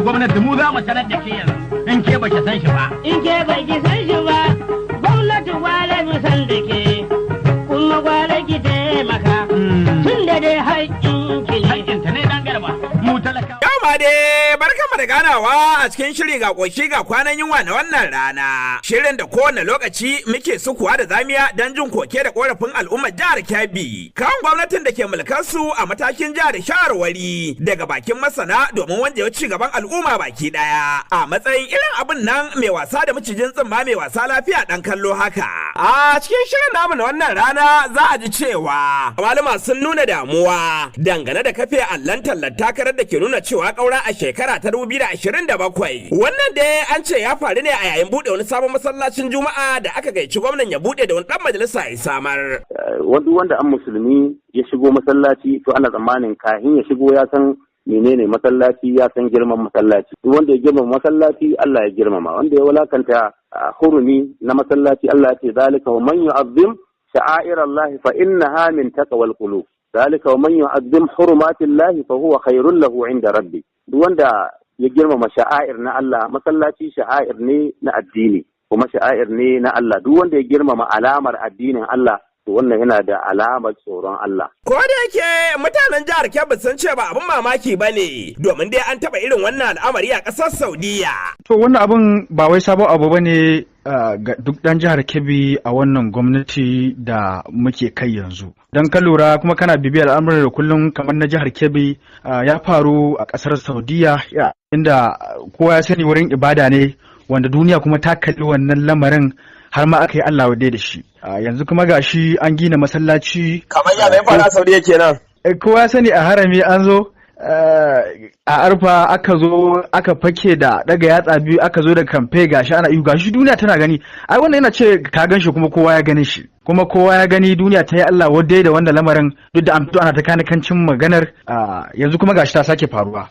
Gwamnati, mu za mu sanar da ke yanzu in ke baki san shi ba. In ke baki san shi ba, gwamnati, gwale mu san da ke, kuma gwale ki taimaka. Tun da dai haƙƙin ki ne. Haƙƙinta ne, dan Garba, mu talaka. Yau ma dai barkanmu da ganawa a cikin shiri ga ƙoshi ga kwanan yunwa na wannan rana. Shirin da kowane lokaci muke sukuwa da zamiya don jin koke da korafin al'ummar jihar Kebbi kan gwamnatin da ke mulkar su a matakin jihar da shawarwari daga bakin masana domin wanda ya ci gaban al'umma baki daya. A matsayin irin abin nan mai wasa da macijin tsimma, mai wasa lafiya dan kallo haka. A cikin shirin namu na wannan rana za a ji cewa malama sun nuna damuwa dangane da kafe allon tallar takarar da ke nuna cewa kaura a shekara ta 2027. Wannan dai an ce ya faru ne a yayin buɗe wani sabon masallacin Juma'a da aka gayyaci gwamnan ya buɗe da wani ɗan majalisa ya samar. Wanda an musulmi ya shigo masallaci, to ana tsammanin kahin ya shigo ya san menene masallaci, ya san girman masallaci. Duk wanda ya girmama masallaci, Allah ya girmama. Wanda ya walakanta hurumi na masallaci, Allah ya ce: "Zalika wa man yu'azzim sha'air Allah fa innaha min taqwal qulub. Zalika wa man yu'azzim hurumatillahi fa huwa khairul lahu 'inda rabbi." Duk wanda ya girmama sha'air na Allah, masallaci sha'air ne na addini kuma sha'air ne na Allah, duk wanda ya girmama alamar addinin Allah, to wannan yana da alamar tsoron Allah. Ko da yake mutanen jihar Kebbi sun ce ba abin mamaki ba ne, domin dai an taɓa irin wannan al'amari a ƙasar Saudiya. To, wannan abin ba wai sabon abu ba ne ga duk ɗan jihar Kebbi a wannan gwamnati da muke kai yanzu. Don ka lura kuma kana bibiyar al'amuran da kullum kamar na jihar Kebbi, ya faru a ƙasar Saudiya, inda kowa ya sani wurin ibada ne, wanda duniya kuma ta kalli wannan lamarin har ma aka yi Allah wadai da shi. Yanzu kuma gashi an gina masallaci. Kamar ya zai faru a Saudiya kenan? Kowa ya sani a harami an zo a Arfa, aka zo aka fake da daga yatsa biyu, aka zo da kamfe, gashi ana ihu, gashi duniya tana gani. Ai wannan yana ce ka gan shi kuma kowa ya gani shi, kuma kowa ya gani, duniya ta yi Allah wadai da wannan lamarin, duk da an fito ana ta kanikancin maganar. Yanzu kuma gashi ta sake faruwa.